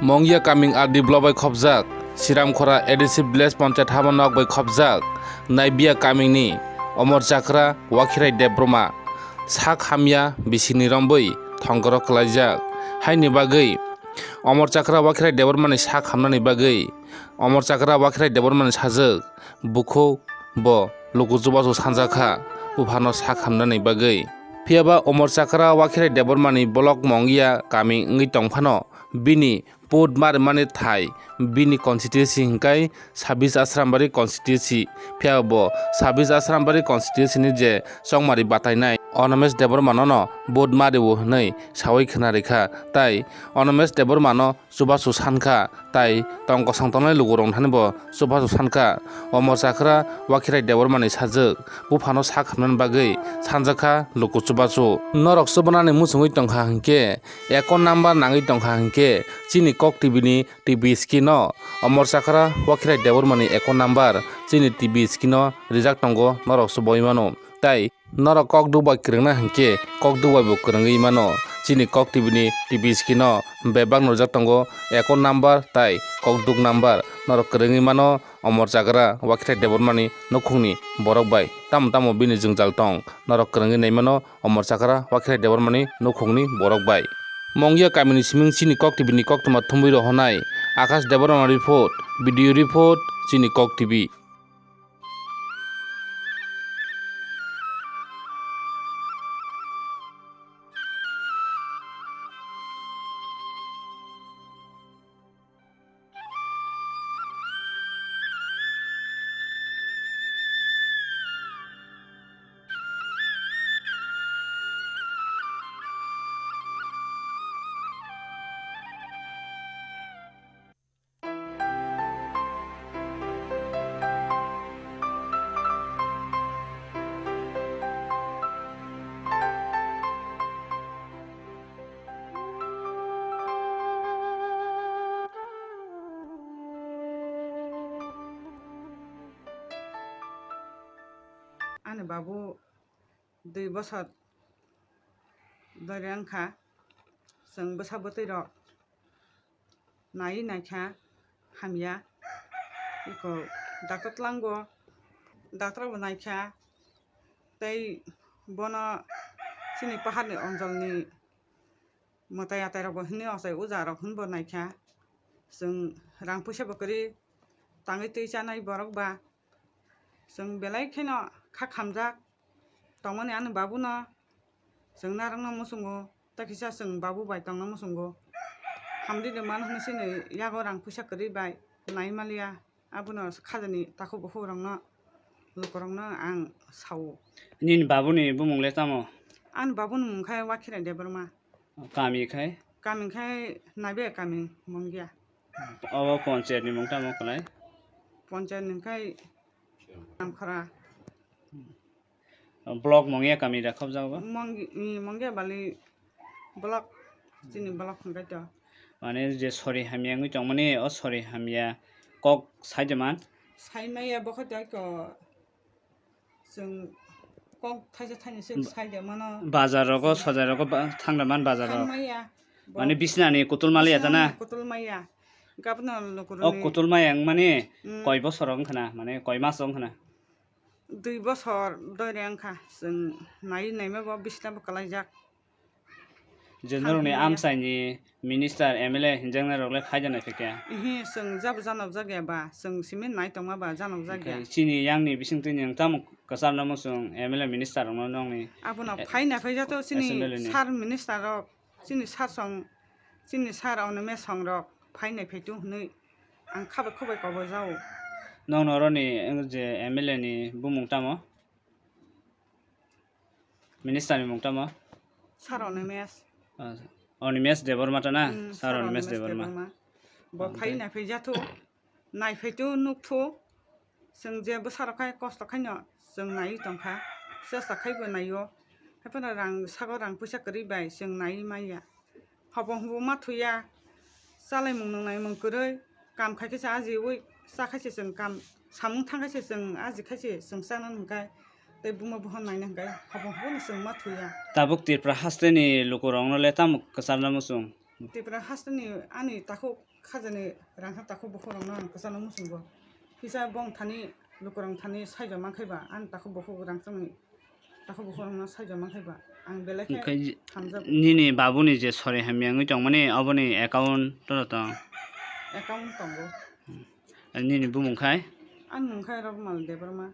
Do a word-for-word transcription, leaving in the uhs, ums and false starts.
Mongya kaming R D block bai khopjak, Siramkhora A D C village panchayat haba nok bai khopjak, Naibiya kamingni Omor Chakra Wakhirai Debbarma sak hamya bisini rombwi thongkoro kwlaijak. Haini bagwi Omor Chakra Wakhirai Debbarmani sak hamnani bagwi Omor Chakra Wakhirai Debbarmani sajwk bukhuk bo luku chubachu sanjakha buphano sak hamnani bagwi. Phiyaba Omor Chakra Wakhirai Debbarmani block Mongya kami wngwi tongphano bini vote marimani thai bini constituency hwnkhe Sabis Asrambari constituency. Phiyaba bo Sabis Asrambari constituency ni je chongmari batainai Animesh Debbarmano no vote mario hwnwi sawi khna rikha, tai Animesh Debbarmano chubachu sankha, tai tong kosong tongnai lukurok thani bo chubachu sankha. Omor Chakra Wakhirai Debbarmani sajwk buphano sak hamnani bagwi sanjakha luku chubachu. Norok chubanani muchungwi tongkha hinkhe, eko number nangwi tongkha hinkhe, chini Kok T V ni T V screen o Omor Chakra Wakhirai Debbarmani eko number chini T V screen o rijak tongo, norok chubui mano. Tai norok kok duk bai kwrwngna hinkhe kok duk bai bo kwrwngwi mano. Chini Kok T V ni T V screen o bebak nukjak tongo, eko number tai kok duk number. Norok kwrwngwi mano Omor Chakra Wakhirai Debbarmani nukhungni borok bai. Tamo tamo bini jwngjal tong, norok kwrwngwi nai mano Omor Chakra Wakhirai Debbarmani nukhungni borok bai. Mongya kamini siming chini Kok T V ni koktwma thumwi rohornai Akash Debbarma report, video report, chini Kok T V. Ani babu dui bosor dori wngkha, chwng bwsa bwtwi rok naiwi naikha hamya, eko doctor tlango, doctor bo naikha, tei bono chini paharni onjolni mwtai atai rokbo hinwi ochai uja rok hinbo naikha, chwng rang puisa bo kwrwi tangwi twi chanai borok ba, chwng belai kheno kha khamjak. Tongmani ani babuno chwng narwkno muchungo, tei kisa chwng babu bai tongna muchungo. Hamdi de mano hwnwi chini yago rang puisa kwrwi bai nai maliya, abono khajani takhuk bukhuk rokno, lukurokno ang sao. Nini babuni bumung le tamo? Ani babuni mung khe Wakhirai Debbarma. Kami khai? Kami khai Naibe kami Mongya. Obo ponchayat ni mung tamo khlai? Ponchayat ni khai Namkhara. Block Mongya kami da khobjago? Mong-, i, Mongya Bali block, chini block hwnkhe to. Mane je sori hamya wngwi tongmani, o sori hamya kok sai de man? Sai maya bo khe to, chwng kok thaisa thaini se sai de mano. Bazar rogo, sojai rogo ba-, thangda man bazar rogo. Thang maya. Mane bisnani kutul maliya ta na? Bisnani kutul maya. Gabno lukuruni. O kutul maya wngmani, mm, koi bosor wngkha na, mane koi mas wngkha na? Dui bosor dori wngkha, chwng nai naima bo bisna bo kwlaijak. Je norokni amchaini minister, M L A hinjaknai rok le phai da nai phai khe? Ihi, chwng jabo janok jak ya ba, chwng simi nai tongma ba janok jak ya. Chini yang ni bising twi nwng tamo kwchar no muchung M L A minister rok no nokni? Abono phai na phai jato chini assembly ni sir minister rok. Chini sir song, chini sir Animesh song rok phai nai phai tu hwnwi ang khabai khubai koboi jao. Nokno oroni wng je M L A ni bumung tamo? Minister ni mung tamo? Sir Animesh. Ah, Animesh Debbarma ta na? Hmm, sir Animesh Debbarma. Debbarma. Bo phai nai phai jato. Naiphaitu nukhu, chwng je bwsarok khai kosto khaino chwng naiwi tongkha, chesta khaibo naio. Haiphano rang sago rang puisa kwrwi bai chwng naiwi manya. Hobong hwnbo ma thuya, chalaimung nungnaimung kwrwi, kam khai khe se ajiwi cha khai se chwng kam, samung thang khai se chwng aji khai se chwng chana hwnkhe, tei buma buhan naina hwnkhe hobong hwnbono chwng ma thuya. Tabuk Tripura hasteni lukurokno le tamo kwcharna muchung? Tripura hasteni ani takhuk khajani rangkha takhuk bukhuk rokno ang kwchangno muchungo. Kisa bong thani lukurang thani saijo mankhe ba ani takhuk bukhuk rangchakni takhuk bukhuk rokno saijo mankhe ba ang belai khe Onkhe j-, hamjago. Nini babuni je sori hamya wngwi tongmani oboni account to tong? Account tongo. Nini bumung khai? Ani mung khai Robmal Debbarma.